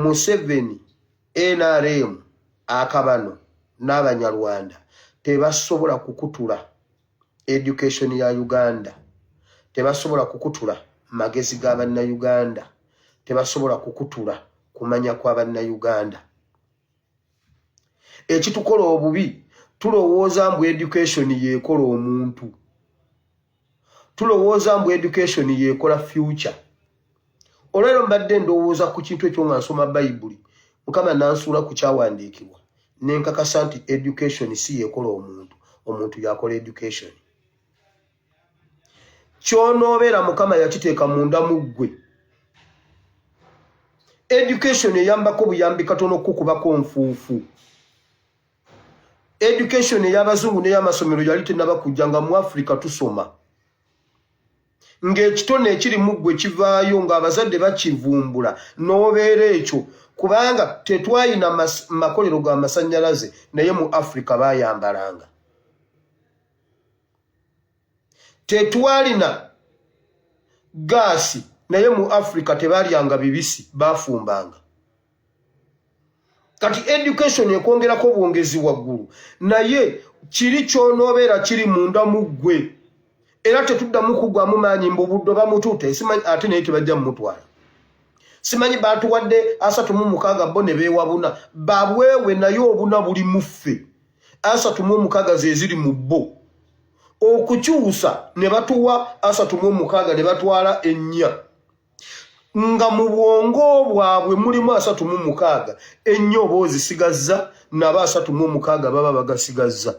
Museveni, NRM, akabano n'Abanyarwanda tebasobola kukutula education ya Uganda, tebasobola kukutula magezi ga Bannayuganda, tebasobola kukutula kumanya kwa Bannayuganda. Ekitukola obubi, tulowooza mbu education yeekola omuntu, tulowooza mbu education yeekola future. Olwaleero mbadde ndowooza ku kintu ekyo nga nsoma Bayibuli, Mukama nansuula ku kyawandiikibwa ne nkakasa nti education si yeekola omuntu, omuntu yakola education. Ky'onoobeera Mukama yakiteeka munda mu ggwe. Education eyambako buyambi katono okukubako nfuufu. Education ey'abazungu n'ey'amasomero yali tenaba kujja nga mu Africa tusoma, ng'ekitone ekiri mu ggwe kivaayo ng'abazadde bakivumbula n'obeera ekyo, kubanga tetwalina makolero ga masannyalaze, naye mu Africa baayambalanga. Tetwalina gaasi, naye mu Africa tebalyanga bibisi, baafumbanga. Kati education ekwongerako bwongezi waggulu, naye kiri ky'onoobeera kiri munda mu ggwe. Era tetuddamu kugwamu maanyi mbu buddo bamutuute, simanyi ate naye tebajja mumutwala, simanyi baatuwadde 36 bo ne beewabuna babwewe, naye obuna buli mu ffe, 36 ze ziri mu bo. Okukyusa ne batuwa 36 ne batwala ennya, nga mu bwongo bwabwe mulimu 36, ennyo oba ozisigazza, nabo 36 baba bagasigazza.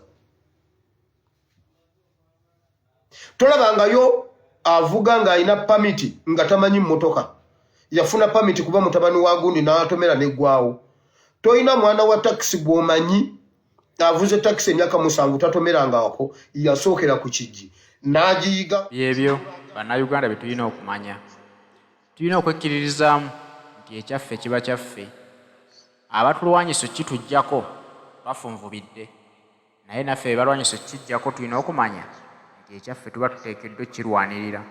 Tolabangayo avuga ng'alina pamiti nga tamanyi mmotoka, yafuna pamiti kuba mutabani wa gundi n'atomera neggwawo. Tolina mwana wa takisi gw'omanyi avuze takisi emyaka 7 tatomerangako, yasookera ku kiggi n'agiyiga. Byebyo Bannayuganda bye tulina okumanya. Tulina okwekkiririzaamu nti ekyaffe kiba kyaffe. Abatulwanyisa okukituggyako bafunvubidde, naye naffe be balwanyisa okukiggyako tulina okumanya nti ekyaffe tuba tuteekeddwa okukirwanirira.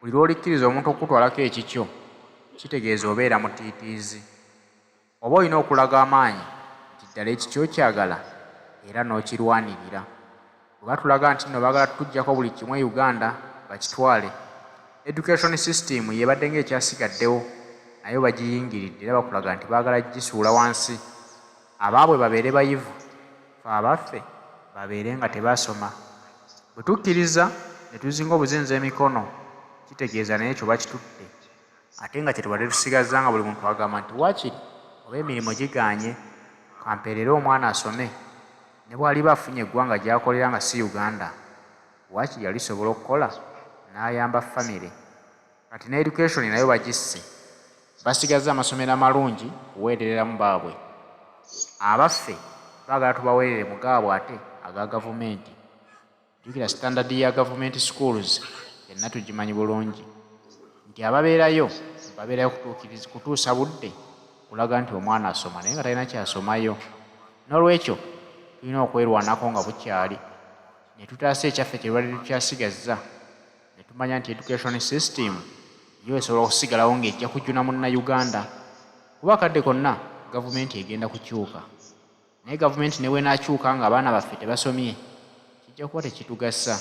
Buli lw'olikkiriza omuntu okukutwalako ekikyo, kitegeeza obeera mutiitiizi. Oba olina okulaga amaanyi nti ddala ekikyo okyagala era n'okirwanirira. Bwe batulaga nti nno baagala tutuggyako buli kimu e Uganda bakitwale, education system y'ebadde ng'ekyasigaddewo nayo bagiyingiridde era bakulaga nti baagala gisuula wansi abaabwe babeere bayivu ffe abaffe babeere nga tebasoma. Bwe tukkiriza ne tuzinga obuzinzi emikono kitegeeza n'ekyo bakitutte. Ate nga kye tubadde tusigazza nga buli muntu agamba nti waakiri oba emirimu gigaanye kampeerere omwana asome ne bw'aliba afunye eggwanga gy'akolera nga si Uganda waakiri alisobola okukola n'ayamba famire. Kati ne education nayo bagisse, basigazza amasomero amalungi kuweerereramu baabwe. Abaffe baagala tubaweerere mu gaabwe ate aga gavumenti. Jjukira standard ya gavumenti schools ffenna tugimanyi bulungi nti ababeerayo babeerayo kutuusa budde kulaga nti omwana asoma naye nga talina kyasomayo. Noolwekyo tulina okwerwanako nga bukyali ne tutaasa ekyaffe kye tubadde tukyasigazza ne tumanya nti education system yo esobola okusigalawo ng'ejja kujuna Munnayuganda kuba akadde konna gavumenti egenda kukyuka. Naye gavumenti ne bw'enaakyuka ng'abaana baffe tebasomye kijja kuba tekitugasa.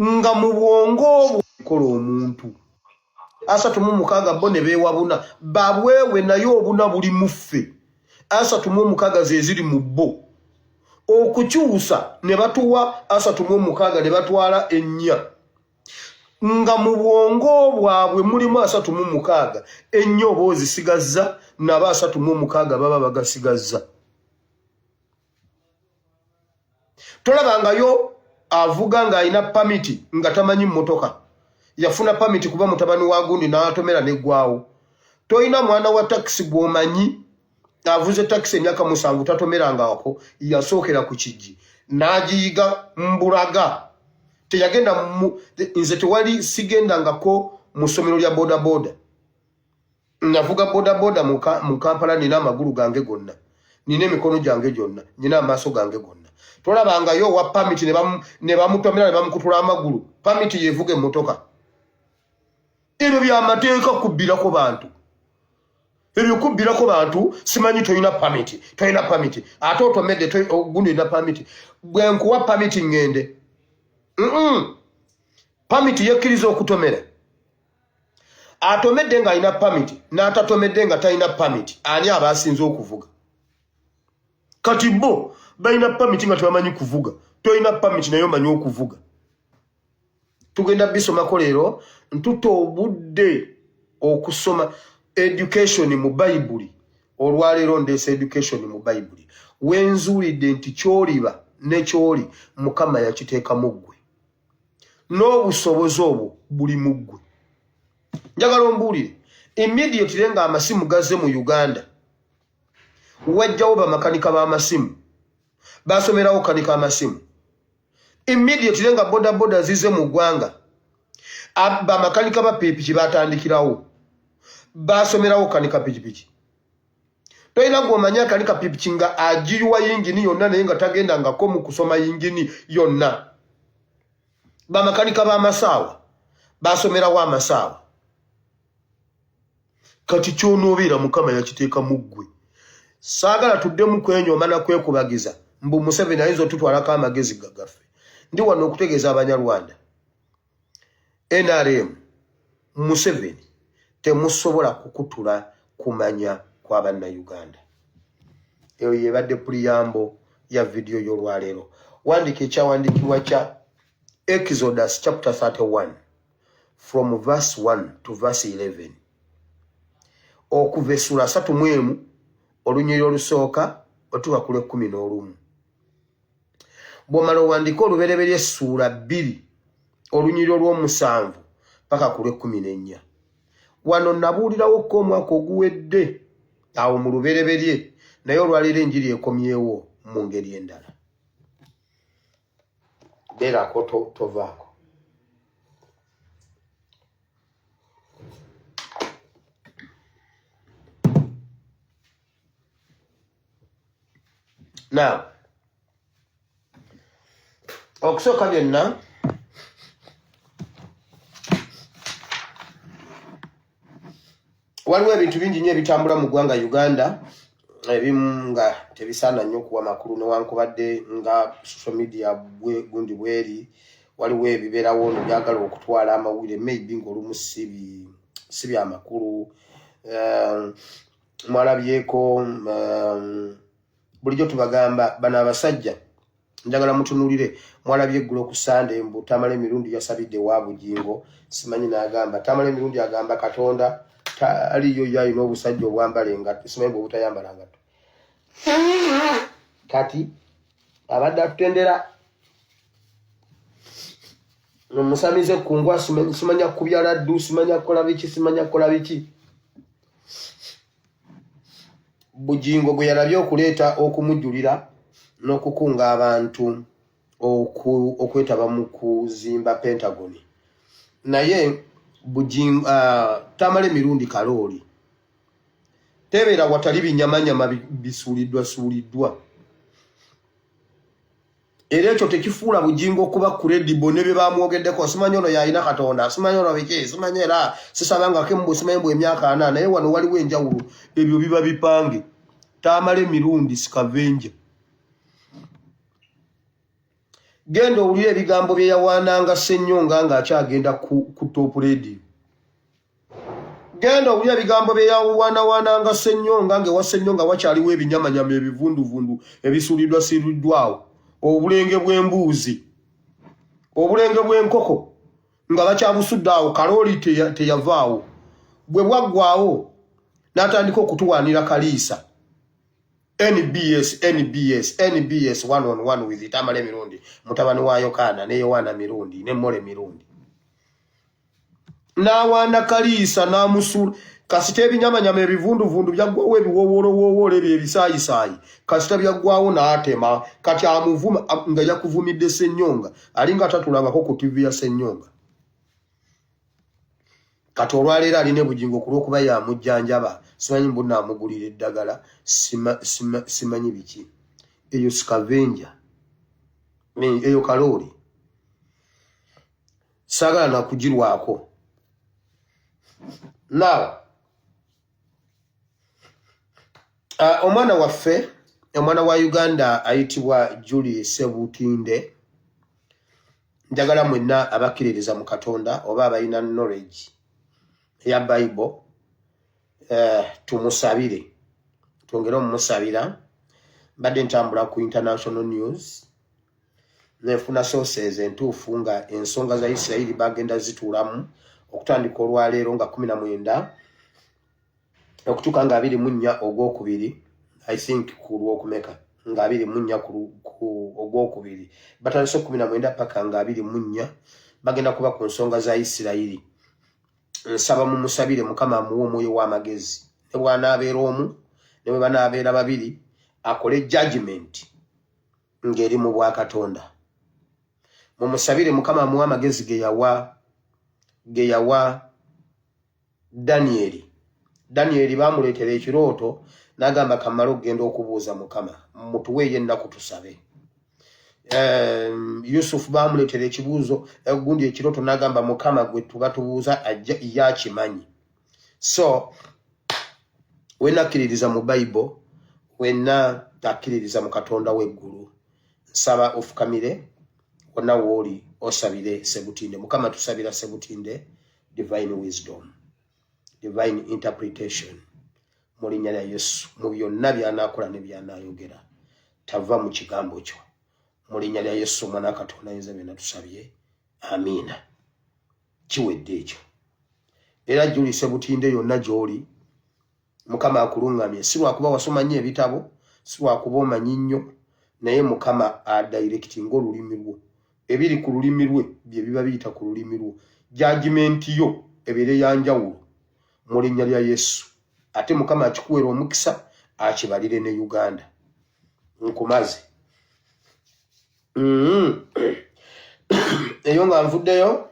Nga mu bwongo obwo kola omuntu 36 bo ne beewabuna babwewe, naye obuna buli mu ffe, 36 ze ziri mu bo. Okukyusa ne batuwa 36 ne batwala ennya, nga mu bwongo bwabwe mulimu 36, ennyo oba ozisigazza, nabo 36 baba bagasigazza. Tolabangayo avuga ng'alina pamiti nga tamanyi mmotoka, yafuna pamiti kuba mutabani wa gundi n'atomera neggwawo. Tolina mwana wa takisi gw'omanyi avuze takisi emyaka 7 tatomerangako, yasookera ku kiggi n'agiyiga mbulaga, teyagenda. Nze tewali sigendangako mu ssomero lya bodaboda, navuga bodaboda mu Kampala. Nina amagulu gange gonna, nina emikono gyange gyonna, nina amaaso gange gonna. Tolabangayo owa pamiti ne bamutomera ne bamukutula amagulu. Pamiti yevuga emmotoka. Ebyo byamateeka kubbirako bantu, ebyo kubbirako bantu. Simanyi tolina pamiti, tolina pamiti, ate otomedde gundi olina pamiti. Bwe nkuwa pamiti ŋŋende. Pamiti yekkiriza okutomera. Atomedde ng'alina pamiti n'atatomedde nga talina pamiti, ani aba asinze okuvuga? Kati bo balina pamiti nga tebamanyi kuvuga. Tolina pamiti naye omanyi okuvuga. Tugenda bisomako leero. Ntuta obudde okusoma education mu Bayibuli. Olwaleero ndeesa education mu Bayibuli, wenzuulidde nti kyoliba ne kyoli Mukama yakiteekamu ggwe, n'obusobozi obwo buli mu ggwe. Njagala ombuulire, immediately nga amasimu gazze mu Uganda, wajjawo bamakanika b'amasimu basomerawo kanika amasimu. Immediately nga boda boda zize mu ggwanga, bamakanika ba pikipiki batandikirawo, basomerawo kanika pikipiki. Tolina gwomanyi akanika pikipiki nga agiyiwa yingini yonna naye nga tagenda ngako mu kusoma yingini yonna. Bamakanika b'amasaawa basomerawo amasaawa. Kati kyonoobeera Mukama yakiteeka mu ggwe. Saagala tuddemu kwenyooma na kwekubagiza mbu Museveni ayinza otutwalako amagezi gagaffe. Ndi wano okutegeeza Abanyarwanda, NRM, Museveni temusobola kukutula kumanya kwa Bannayuganda. Eyo yebadde puliyambo ya vidiyo y'olwaleero. Wandika ekyawandiikibwa kya Exodus chapter 31 from verse 1 to verse 11, okuva essula 31 olunyiriri olusooka otuuka ku lw'ekkumi n'olumu. Bw'omala owandiika Olubereberye essuula 2 olunyiriri olw'omusanvu paka ku lw'ekkumi n'ennya. Wano nabuulirawo ko omwaka oguwedde awo mu Lubereberye, naye olwaleero enjiri ekomyewo mu ngeri endala. Beerako, tovaako. Now, okusooka byonna, waliwo ebintu bingi nnyo ebitambula mu ggwanga Uganda, ebimu nga tebisaana nnyo okuwa makulu, newankubadde nga social media gundi bweri. Waliwo ebibeerawo no byagala okutwala amawulire, maybe ngaolumu si byamakulu. Mwalabyeko bulijjo tubagamba bano abasajja, njagala mutunulire. Mwalabye eggulo ku Sande mbu Tamala Emirundi yasabidde wa Bugingo, simanyi n'agamba Tamala Emirundi agamba Katonda taliyo, yo alina obusajja obwambala engatto, simanyi bwe obutayambala ngatto. Kati abadde atutendera omusamize kungwa, simanya kubyala ddu, simanya kukola biki, simanya kukola biki. Bugingo gwe yalabye okuleeta okumujulira n'okukunga abantu okwetaba mu kuzimba Pentagon, naye Bugingo, Tamala Emirundi kalooli tebeera watali binyamanyama bisuuliddwa suuliddwa. Era ekyo tekifuula Bugingo okuba credible. Ne bye bamwogeddeko, simanyi ono yalina Katonda, simanyi ono biki, simanyi era sisabangako mbu simanyi mbu emyaka 40. Naye wano waliwo enjawulo, ebyo biba bipange. Tamala Emirundi scavenger. Genda owulire ebigambo bye yawaananga Ssenyonga ng'akyagenda ku Top Radio. Genda owulire ebigambo bye yawaanawaananga Ssenyonga ng'ewa Ssenyonga wakyaliwo ebinyamanyama ebivunduvundu ebisuuliddwa siiriddwawo, obulenge bw'embuuzi, obulenge bw'enkoko nga bakyabusudde awo. Kalooli teyavaawo. Bwe bwaggwawo n'atandika okutuwaanira Kaliisa. NBS, NBS, NBS, one on one with Tamale Mirundi, mutabani wa Yokaana ne Yowaana Mirundi ne Mole Mirundi. N'awaana Kaliisa n'amusuula. Kasita ebinyamanyama ebivunduvundu byaggwawo, ebiwowoolowowoolo ebyo ebisaayisaayi kasita byaggwawo, n'atema. Kati amuvuma nga yakuvumidde Ssenyonga, alinga atatulangako ku TV ya Ssenyonga. Kati olwaleero alina Bugingo ku lw'okuba yamujjanjaba, simanyi mbu naamugulira eddagala, simanyi biki. Eyo scavenger, eyo kalooli, saagala nakugirwako. Now omwana waffe, omwana wa Uganda ayitibwa Julie Sebutinde, njagala mwenna abakkiririza mu Katonda oba abalina knowledge eya Bible, tumusabire, twongere omumusabira. Mbadde ntambula ku international news nenfuna sources entuufu nga ensonga za Isirayiri bagenda zituulamu okutandika olwaleero nga 19 okutuuka nga 24 ogwokubiri, I think ku lwokumeka nga 24 ku ogwokubiri, batandise 19 paka nga 24, bagenda kuba ku nsonga za Isirayiri. Nsaba mumusabire Mukama amuwe omwoyo w'amagezi, ne bw'anaabeera omu ne bwe banaabeera babiri, akole judgment ng'eri mu bwakatonda. Mumusabire Mukama amuwe amagezi ge yawa Danyeri. Danyeri baamuleetera ekirooto n'agamba kamale okugenda okubuuza Mukama, mutuweeyo ennaku tusabe. Yusufu baamuleetera ekibuuzo gundi ekirooto n'agamba Mukama gwe tuba tubuuza ajja yakimanyi. So wenna akkiririza mu Bible, wenna akkiririza mu Katonda w'eggulu, nsaba ofukamire wonna wooli osabire Sebutinde. Mukama, tusabira Sebutinde divine wisdom, divine interpretation mu linnya lya Yesu. Mu byonna by'anaakola ne by'anaayogera, tava mu kigambo kyo. Mu linnya lya Yesu omwana wa Katonda ayinza byonna tusabye, amiina. Kiwedde ekyo. Era Juli Sebutinde, yonna gy'oli, Mukama akuluŋŋamye. Si lwakuba wasoma nnyo ebitabo, si lwakuba omanyi nnyo, naye Mukama adirectinga olulimi lwo. Ebiri ku lulimi lwe bye biba biyita ku lulimi lwo. Judgment yo ebeere ya njawulo mu linnya lya Yesu. Ate Mukama akikuweera omukisa, akibalire ne Uganda. Nkumaze. Eyo nga nvuddeyo,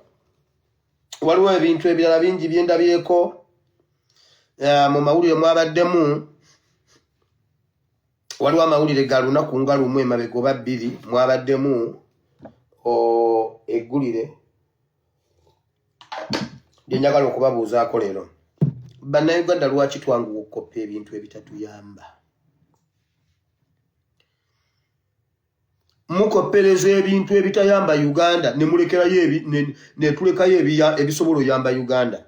waliwo ebintu ebirala bingi byendabyeko mu mawulire. Mwabaddemu, waliwo amawulire ga lunaku nga lumu emabega oba bbiri, mwabaddemu eggulire lyenjagala okubabuuzaako leero. Bannayuganda, lwaki twanguwa okukoppa ebintu ebitatuyamba? Mukoppereza ebintu ebitayamba Uganda ne mulekerayo ne tulekayo ebisobola oyamba Uganda.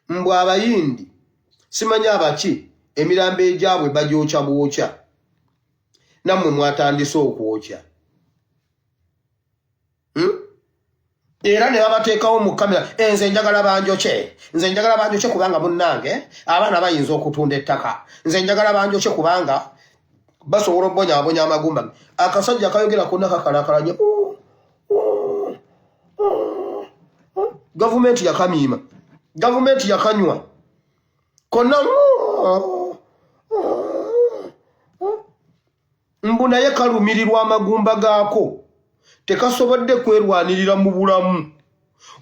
Mbw Abayindi, simanyi abaki, emirambo egyabwe bagyokya bwokya, nammwe mwatandise okwokya. Era ne babateekawo mu kamera. Nze njagala banjokye, nze njagala banjokye kubanga munnange abaana bayinza okutunda ettaka. Nze njagala banjokye kubanga basobola okubonyaabonya amagumba. Akasajja kayogera konna kakalakalanye. Gavumenti yakamiima, gavumenti yakanywa konna mbu naye kalumirirwa amagumba gaako, tekasobodde kwerwanirira mu bulamu,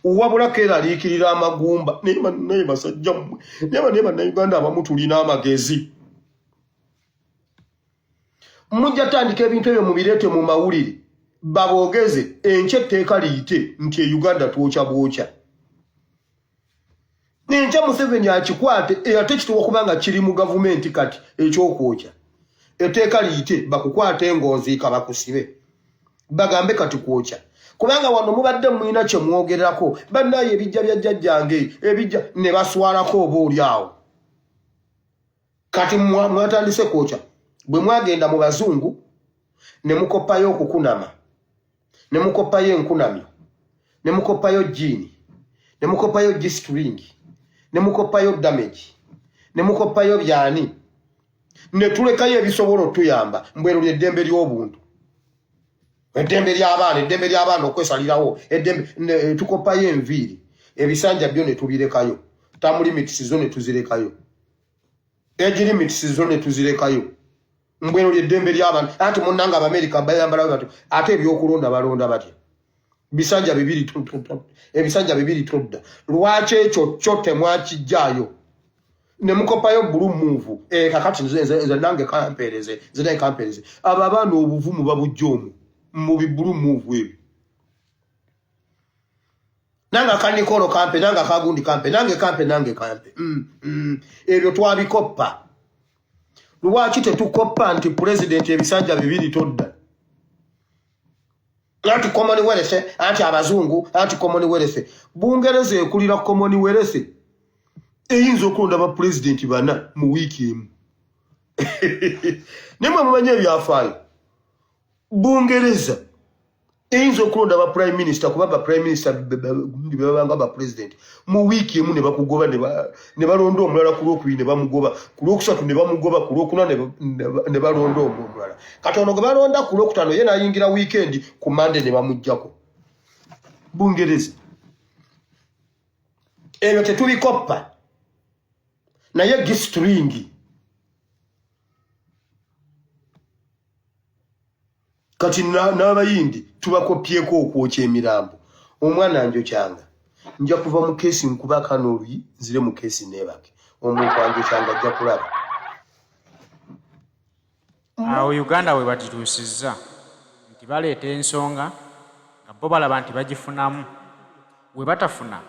wabula keeraliikirira amagumba. Naye naye basajja mmwe, naye Bannayuganda abamu tulina amagezi. Mujja tandika ebintu ebyo mubireete mu mawulire baboogeze, enkya etteeka liyite nti e Uganda twokya bwokya. Enkya Museveni akikwate, ate kituwa kubanga kiri mu gavumenti kati ekyokwokya. Etteeka liyite, bakukwate ng'oziika, bakusibe, bagambe kati kwokya, kubanga wano mubadde mulina kye mwogerako, bannaye ebijja bya jjajjange ebijja ne baswalako oba oli awo. Kati mwatandise kwokya bwe mwagenda mu bazungu ne mukoppayo okukunama, ne mukoppayo enkunamyo, ne mukoppayo jiini, ne mukoppayo G-string, ne mukoppayo damage, ne mukoppayo byani, ne tulekayo ebisobola otuyamba. Mbwero lyeddembe ly'obuntu, eddembe ly'abaana, eddembe ly'abaana okwesalirawo, eddembe. Tukoppayo enviiri, ebisanja byo ne tubirekayo, term limits zo ne tuzirekayo, age limits zo ne tuzirekayo. Mbwero lyeddembe ly'abantu. Anti munnanga Abamerika bayambala batyo, ate ebyokulonda balonda batya? Bisanja bibiri, ebisanja bibiri todda. Lwaki ekyo kyo temwakijjaayo ne mukopayo blue move? Kakati nze nange kampeereze, nze nange kampeereze. Abo abaana obuvumu babujja omwo mu bi blue move ebyo. Nange akanikolo kampe, nange akagundi kampe, nange kampe, nange kampe. Ebyo twabikoppa. Lwaki tetukoppa nti pulezidenti ebisanja bibiri todda? Anti Commonwealth, anti abazungu, anti Commonwealth. Bungereza ekulira Commonwealth eyinza okulonda bapulezidenti bana mu wiiki emu. Naye mwe mumanyi ebyafaayo. Bungereza eyinza okulonda ba prime minister, kuba ba prime minister bebabanga ba president, mu wiiki emu ne bakugoba, ne balonda omulala ku lwokubiri, ne bamugoba ku lwokusatu, ne bamugoba ku lwokuna, ne balonda omulala. Kati ono gwe balonda ku lwokutaano ye nayingira weekend, ku Mande ne bamuggyako. Bungereza ebyo tetubikoppa, naye gistringi. Kati n'abayindi tubakopyeko okwokya emirambo. Omwana njokyanga, nja kuva mu keesi nkuba akaana oluyi, nzire mu keesi neebake. Omuntu anjokyanga ajja kulaba. Awo Uganda we bagituusizza nti baleeta ensonga nga bo balaba nti bagifunamu, we batafuna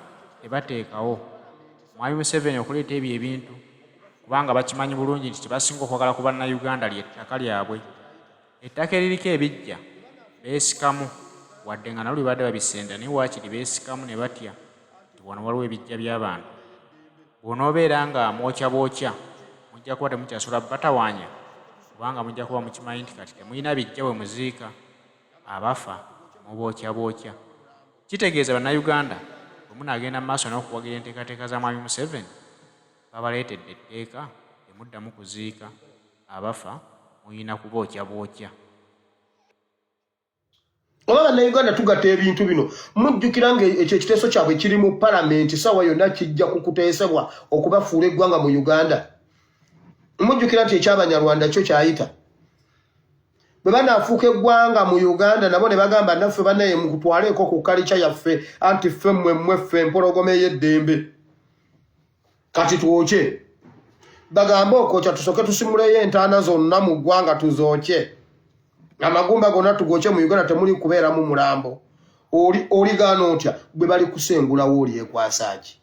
tebateekawo. Mwami Museveni okuleeta ebyo ebintu kubanga bakimanyi bulungi nti kye basinga okwagala ku Bannayuganda lye ttaka lyabwe. Ettaka eririko ebiggya beesikamu wadde nga naluli babadde babisenda naye waakiri beesikamu ne batya nti wano waliwo ebiggya by'abantu. Bw'onoobeera nga mwokya bwokya mujja kuba temukyasobola batawaanya kubanga mujja kuba mukimanyi nti kati temulina biggya we muziika abafa mubookya bwokya. Kitegeeza Bannayuganda bwe munaagenda mu maaso n'okuwagira enteekateeka za Mwami Museveni babaleetedde etteeka temuddamu kuziika abafa mulina kubookya bwokya. Oba Bannayuganda tugatta ebintu bino, mujjukira nga ekyo ekiteeso kyabwe kiri mu palamenti, saawa yonna kijja kukuteesebwa okubafuula eggwanga mu Uganda. Mujjukira nti ekyabanyarwanda kyo kyayita. Bwe banaafuuka eggwanga mu Uganda nabo ne bagamba naffe banaye mukutwaleeko ku kalica yaffe, anti ffe mmwe mmwe ffe empologoma ey'eddembe, kati twokye. Bagambe okwokya tusooke tusimuleyo entaana zonna mu ggwanga, tuzookye amagumba gonna tugokye mu Uganda, temuli kubeeramu mulambo. Oligaana otya? Gwe bali kusengulawo olyekwasa ki?